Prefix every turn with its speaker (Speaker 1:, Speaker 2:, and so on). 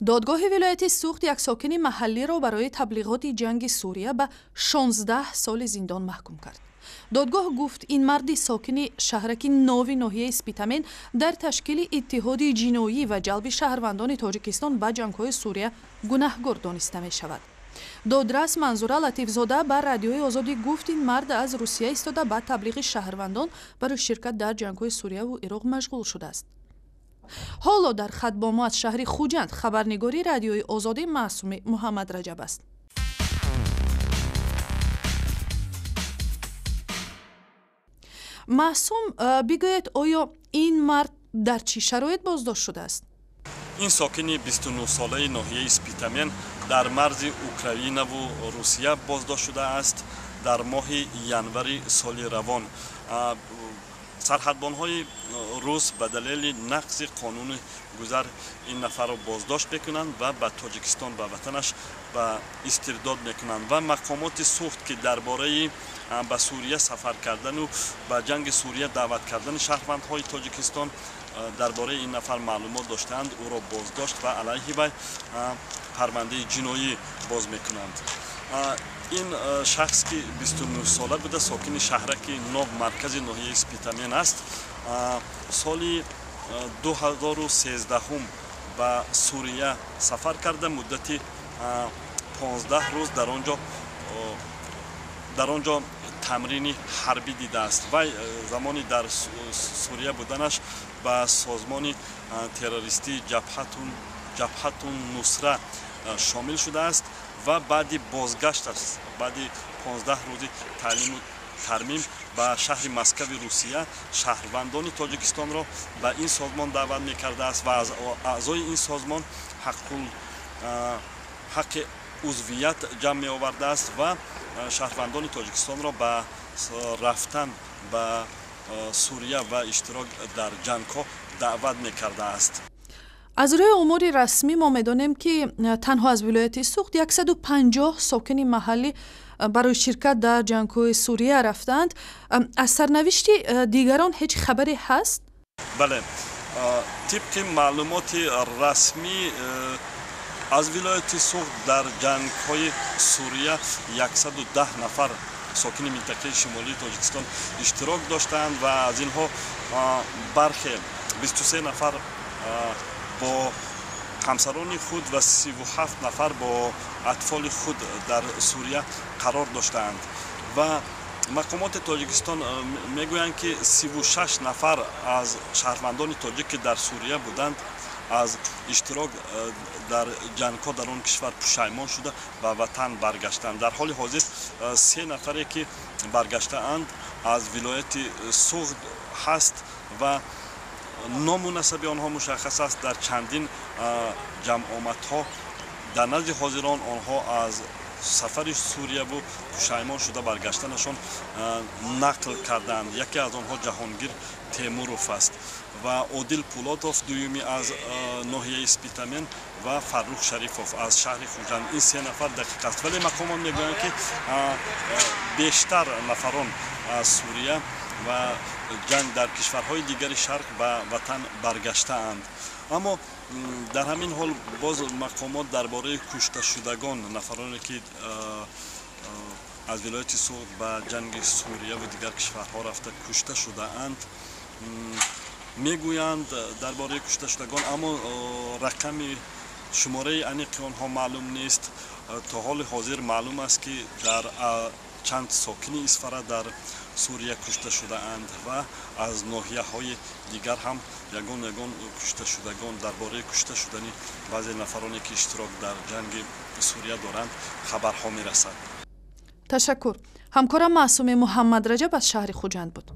Speaker 1: Додгоҳи вилояти Суғд як сокини маҳаллиро барои таблиғоти ҷанги Сурия ба 16 соли зиндон маҳкум кард. Додгоҳ гуфт, ин марди сокини шаҳраки Нови ноҳияи Спитамен дар ташкили иттиҳоди ҷиноӣ ва ҷалби шаҳрвандони Тоҷикистон ба ҷангҳои Сурия гунаҳгор дониста мешавад. Додрас Манзура Латифзода ба Радиои Озодӣ гуфт, ин мард аз Русия истода ба таблиғи шаҳрвандон барои ширкат дар ҷангҳои Сурияву Ироқ машғул шудааст. Ҳоло дар хат бо мо аз шаҳри Хуҷанд хабарнигори Радиои Озодӣ Маъсуми Муҳаммад Раҷаб аст. Маъсум, бигӯед, оё ин мард дар чӣ шароит боздошт шудааст?
Speaker 2: Ин сокини 29-солаи ноҳияи Спитамен дар марзи Украинаву Русия боздошт шудааст. Дар моҳи январи соли равон сарҳадбонҳои рус ба далели нақзи қонуни гузар ин нафарро боздошт мекунанд ва ба Тоҷикистон, ба ватанаш ба истирдод мекунанд. Ва мақомоти Суғд, ки дар бораи ба Сурия сафар кардану ба ҷанги Сурия даъват кардани шаҳрвандҳои Тоҷикистон дар бораи ин нафар маълумот доштаанд, ӯро боздошт ва алайҳи вай парвандаи ҷиноӣ боз мекунанд. Ин шахс, ки 29-сола буда, сокини шаҳраки Нов, маркази ноҳияи Спитамен аст, соли 2013 ба Сурия сафар карда, муддати 15 рӯз дар он ҷо тамрини ҳарбӣ дидааст. Вай замони дар Сурия буданаш ба созмони террористии Ҷабҳатун Нусра шомил шудааст ва баъди бозгашт аст, баъди 15 рӯзи таълиму тармим ба шаҳри Москави Русия шаҳрвандони Тоҷикистонро ба ин созмон даъват мекардааст ва аз аъзои ин созмон ҳаққи узвият ҷамъ меовардааст ва шаҳрвандони Тоҷикистонро ба рафтан ба Сурия ва иштирок дар ҷангҳо даъват мекардааст.
Speaker 1: Аз рӯи омори расмӣ мо медонем, ки танҳо аз вилояти Суғд 150 сокини маҳаллӣ барои ширкат дар ҷангҳои Сурия рафтаанд. Аз сарнавишти дигарон ҳеҷ хабаре ҳаст?
Speaker 2: Бале, тибқи маълумоти расмӣ аз вилояти Суғд дар ҷангҳои Сурия 110 нафар сокини минтақаи шимолии Тоҷикистон иштирок доштаанд ва аз инҳо бархе 23 нафар бо ҳамсарони худ ва 37 нафар бо атфоли худ дар Сурия қарор доштаанд. Ва мақомоти Тоҷикистон мегӯянд, ки 36 нафар аз шаҳрвандони тоҷик, ки дар Сурия буданд, аз иштирок дар ҷангҳо дар он кишвар пушаймон шуда ба ватан баргаштанд. Дар ҳоли ҳозир се нафаре, ки баргаштаанд, аз вилояти Суғд ҳаст ва ному насаби онҳо мушаххас аст. Дар чандин ҷамъомадҳо дар назди ҳозирон онҳо аз сафари Сурияву пушаймон шуда баргаштанашон нақл карданд. Яке аз онҳо Ҷаҳонгир Темуров аст ва Одил Пулотов, дуюми аз ноҳияи Спитамен, ва Фаррух Шарифов аз шаҳри Хуҷанд. Ин се нафар дақиқ аст, вале мақомот мегӯянд, ки бештар нафарон аз Сурия ва ҷанг дар кишварҳои дигари шарқ ба ватан баргаштаанд. Аммо дар ҳамин ҳол боз мақомот дар бораи кушташудагон, нафароне, ки аз вилояти Суғд ба ҷанги Сурияву дигар кишварҳо рафта кушта шудаанд, мегӯянд дар бораи кушташудагон, аммо рақами шумораи аниқи онҳо маълум нест. То ҳоли ҳозир маълум аст, ки дар чанд сокини Исфара дар Сурия кушта шудаанд ва аз ноҳияҳои дигар ҳам ягон ягон кушташудагон, дар бораи кушта шудани баъзе нафароне, ки иштирок дар ҷанги Сурия доранд, хабарҳо мерасад.
Speaker 1: Ташаккур. Ҳамкорам Маъсуми Муҳаммад Раҷаб аз шаҳри Хуҷанд буд.